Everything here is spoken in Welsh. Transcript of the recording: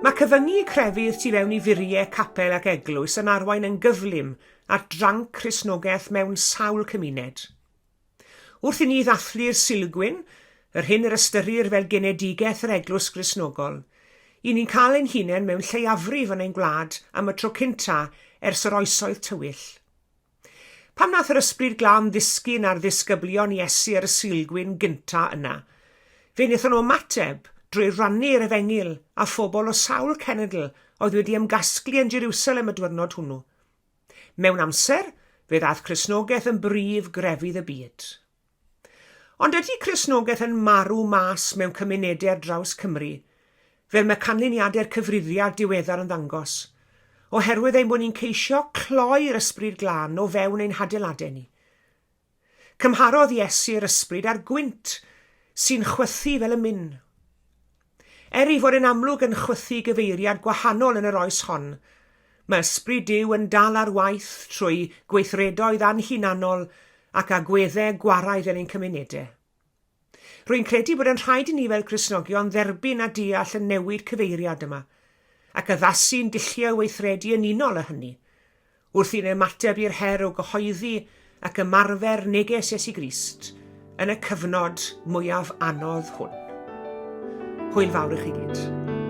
Mae cyfyngu crefydd tu fewn i furiau capel ac eglwys yn arwain yn gyflym at dranc Cristnogaeth mewn sawl cymuned. Wrth i ni ddathlu'r Sulgwyn, yr hyn yr ystyrir fel genedigaeth yr Eglwys Gristnogol, i ni'n cael ein hunain mewn lleiafrif yn ein gwlad am y tro cynta ers yr Oesoedd Tywyll. Pam nath yr Ysbryd Glân ddisgyn ar ddisgyblion Iesu ar y Sulgwyn gynta yna? Fe wnaethon nhw ymateb drwy rannu'r Efengyl â phobl o sawl cenedl oedd wedi ymgasglu yn Jerusalem y dwyrnod hwnnw. Mewn amser, fe ddaeth Cristnogaeth yn brif grefydd y byd. Ond ydy Cristnogaeth yn marw mas mewn cymunedau ar draws Cymru, fel mae canlyniadau'r cyfrifiad diweddar yn ddangos, oherwydd ein bod ni'n ceisio cloi'r Ysbryd Glân o fewn ein hadeiladau ni? Cymharodd Iesu'r ysbryd â'r gwynt sy'n chwythu fel y min. Er ei fod yn amlwg yn chwythu i gyfeiriad gwahanol yn yr oes hon, mae ysbryd Duw yn dal ar waith trwy gweithredoedd anhunanol ac agweddau gwaraidd yn ein cymunedau. Rwy'n credu bod yn rhaid i ni fel Cristnogion dderbyn a deall y newid cyfeiriad yma, ac addasu'n dulliau o weithredu yn unol â hynny, wrth i ni ymateb i'r her o gyhoeddi ac ymarfer neges Iesu Grist yn y cyfnod mwyaf anodd hwn. Hwyl fawr i chi gyd.